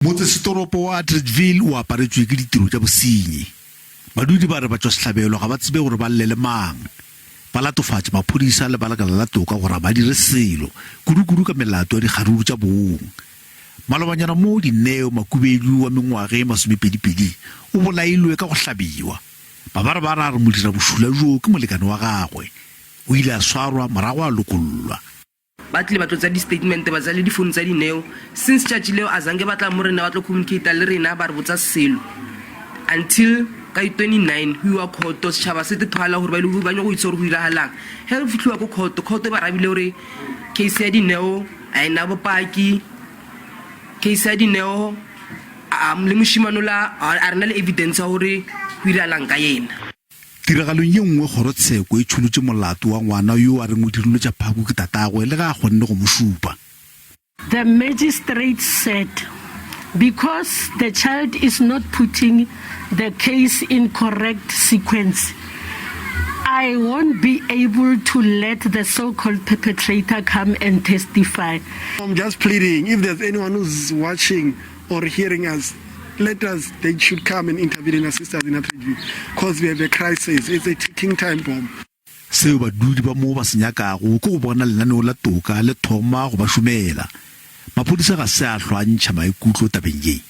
Motsesetoropo wa Atteridgeville o aparetšwe ke ditiro tša bosenyi. Badudi ba re batšwasehlabelo ga ba tsebe gore ba llele mang. Ba latofatša maphodisa le ba lekala la toka gore ga ba dire selo, kudukudu ka melato ya dikgaruru tša bong. Malobanyana mo Dineo Makubelu wa mengwaga e masomepedipedi o bolailwe ka go hlabiwa. Mabarebare a re modirabošula yoo ke molekane wa gagwe. O ile a swarwa morago a lokollwa. Ba tlile ba tlo tsaya di statement ba tsaya le di phone tsa Dineo. Since tšatši leo azanke ba tla mo rena ba tlo communicate le rena ba re botsa selo until ka di 29 go iwa khoto setšhaba se te thwala gore ba ile ba nyako itse gore go iragalang. Ge re fitlhiwa ko khoto, khoto e ba rabile gore case ya Dineo a ena bopaki, case ya Dineo le mošemane ola a rena le evidence ya gore go iragalang ka yena. Tiragalong ye nngwe kgorotsheko e tšholotše molato wa ngwana yo a reng o dirilwe tša phaku ke tatagwe le ge a kgonne go mo šupa. The magistrate said because the child is not putting the case in correct sequence, I won't be able to let the so-called perpetrator come and testify. I'm just pleading if there's anyone who's watching or hearing us let us they should come and intervene and assist us in Atteridgeville because we have a crisis it's a ticking time bomb. Seo badudi ba mo ba se nyakago ke go bona lenaneo la toka le thoma go ba šomela. Maphodisa ga se a hlwa a ntšha maikutlo tabeng ye.